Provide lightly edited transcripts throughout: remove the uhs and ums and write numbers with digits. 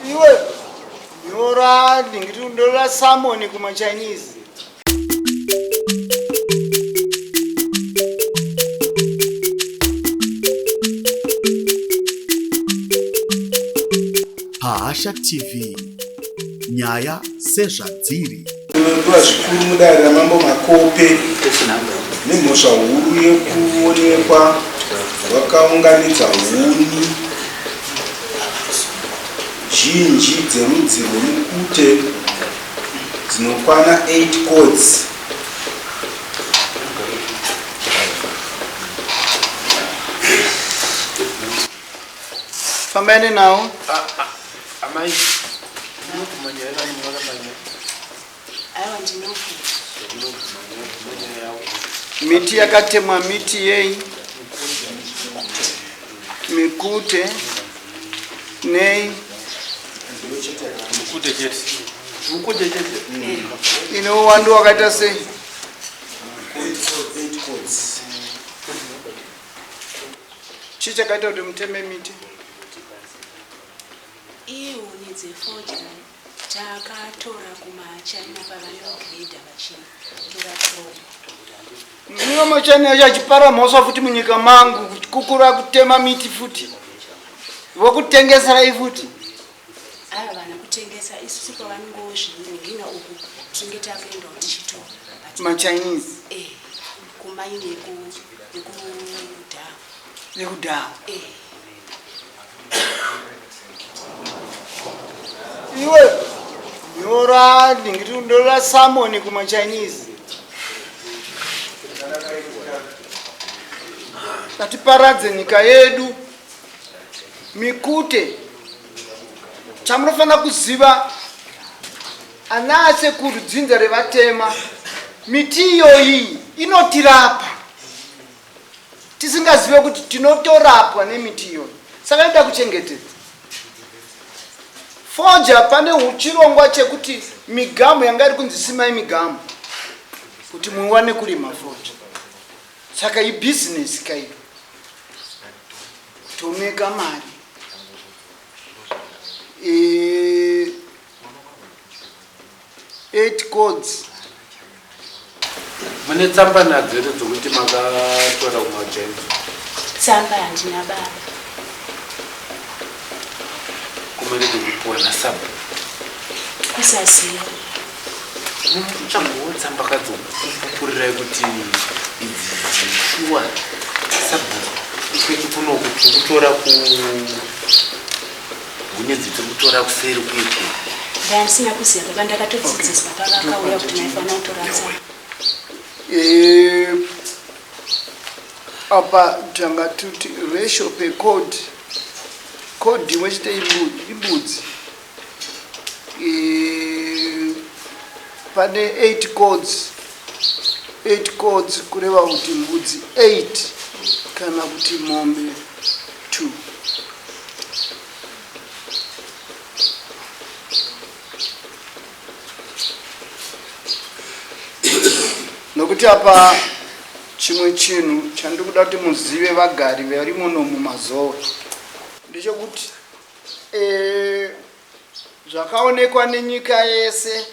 Iwe nyora ndingiti ndora samoni kuma Chinese. Pahasha TV nyaya sezvadziri. Ndinotura zvikuru mudare raMambo Makope nemhosva huru yekuonekwa vakaunganidza huni zhinji dzerudzi rwemukute dzinokwana 8 codes. Fambai nenawo. Amai, munobvuma nyaya yangu makamanya. Aiwa ndinobvuma. Ndinobvuma nyaya yavo. Miti yakatemwa miti yei? Mikute nei? Mukute chete. Mukute chete. Ine uwandu wakaita sei? 8 codes. Chii chakaita kuti muteme miti? Ihuni dzefodya takatora kumachina pavanogireda vachitora chrome. Iwo machina acho achipara mhosva futi munyika mangu kukura kutema miti futi vokutengeserai futi. Ava vana kutengesa isusu pavanongozvinhina uku tinenge takuendawo tichitora. MaChinese. Eh, kumaini yekudhawa. Yekudhawa. Eh. Iwe nyora ndingiti ndora samoni kumaChinese. Tatiparadze nyika yedu. Mikute chamunofanira kuziva ana asekuru dzinza revatema miti iyoyi inotirapa tisingazive kuti tinotorapwa nemiti iyoyi saka inoda kuchengetedza foja pane chirongwa chekuti migamu yanga iri kunzi simai migamu kuti muwane kurima foja saka ibhizinesi kaiyo tomeka mari e, 8 codes mune tsamba nadzo here dzokuti makatora kumajenzi tsamba handina baba kumerege kupuwa nasabhu kusaziva Muchagowo tsamba kadzokupupurirai kuti idzi shuwa sabhuku kwedu kunoku tiri kutora ku hune dzitiri kutora kuseri kwete. Ndandisina kuziva baba ndakatodzidziswa pavakauya kuti maifanira kutora tsamba. Eh, apa tanga tuti ratio per code code imwe chete imbudzi e, pane 8 codes 8 codes kureva kuti mbudzi 8 kana kuti mombe 2 nokuti apa chimwe chinhu chandiri kuda kuti muzive vagari vari muno mumazowe ndechekuti e, zvakaonekwa nenyika yese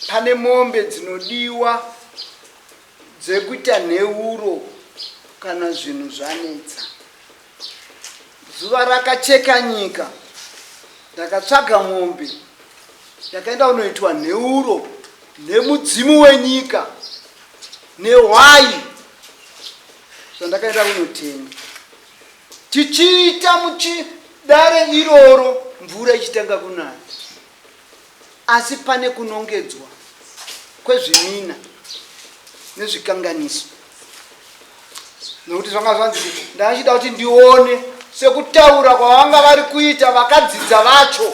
pane mombe dzinodiwa dzekuita nheuro kana zvinhu zvanetsa zuva rakacheka nyika ndakatsvaga mombe ndakaenda kunoitwa nheuro nemudzimu wenyika nehwai zvandakaenda kunotenga Tichiita muchidare iroro mvura ichitanga kunaya asi pane kunongedzwa kwezvimina nezvikanganiso nokuti zvanga zvanzi ndachida kuti ndione sekutaura kwavanga vari kuita vakadzidza vacho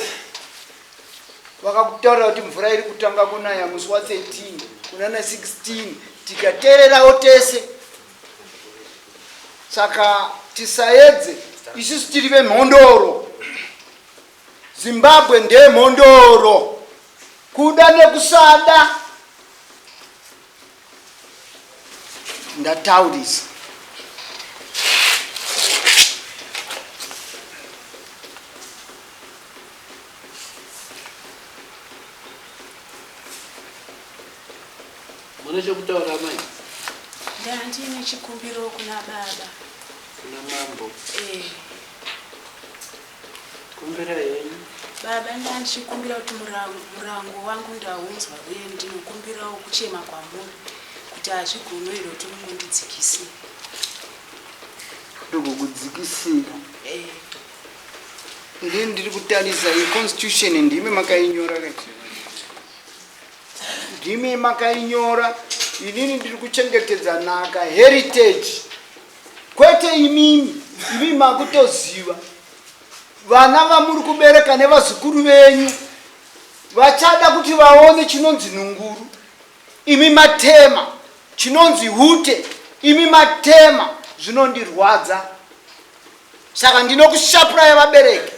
vakakutaurira kuti mvura iri kutanga kunaya musi wa 13 kunana 16 tikateererawo tese Saka tisaedze isusu tiri vemhondoro. Zimbabwe ndemhondoro. Kuda nekusada. Ndataurisa. Mune chekutaura amai? Ndandine chikumbiro kuna baba. Kuna mambo. Eh. Kumbira henyu. Baba, ndandichikumbira kuti murango wangu ndaunzwa uye ndinokumbirawo kuchema kwamuri kuti hazvigono here kuti mungondidzikisira. Ndokukudzikisira. Eh. Ndini ndiri kutarisa iyi constitution, ndimi makainyora kati. Ndimi makainyora, inini ndiri kuchengetedza nhaka, heritage, kwete imimi. Imi makutoziva vana vamuri kubereka nevazukuru venyu vachada kuti vaone chinonzi nhunguru, imi matema, chinonzi hute, imi matema. Zvinondirwadza, saka ndinokushapurai vabereki.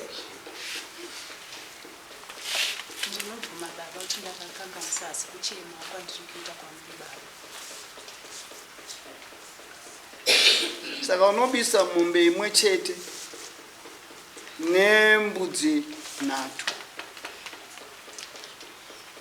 Ndinobvuma baba kuti ndakakanganisa, asi kuchema kwandiri kuita kwamuri baba. Saka unobisa mombe imwe chete nembudzi 3.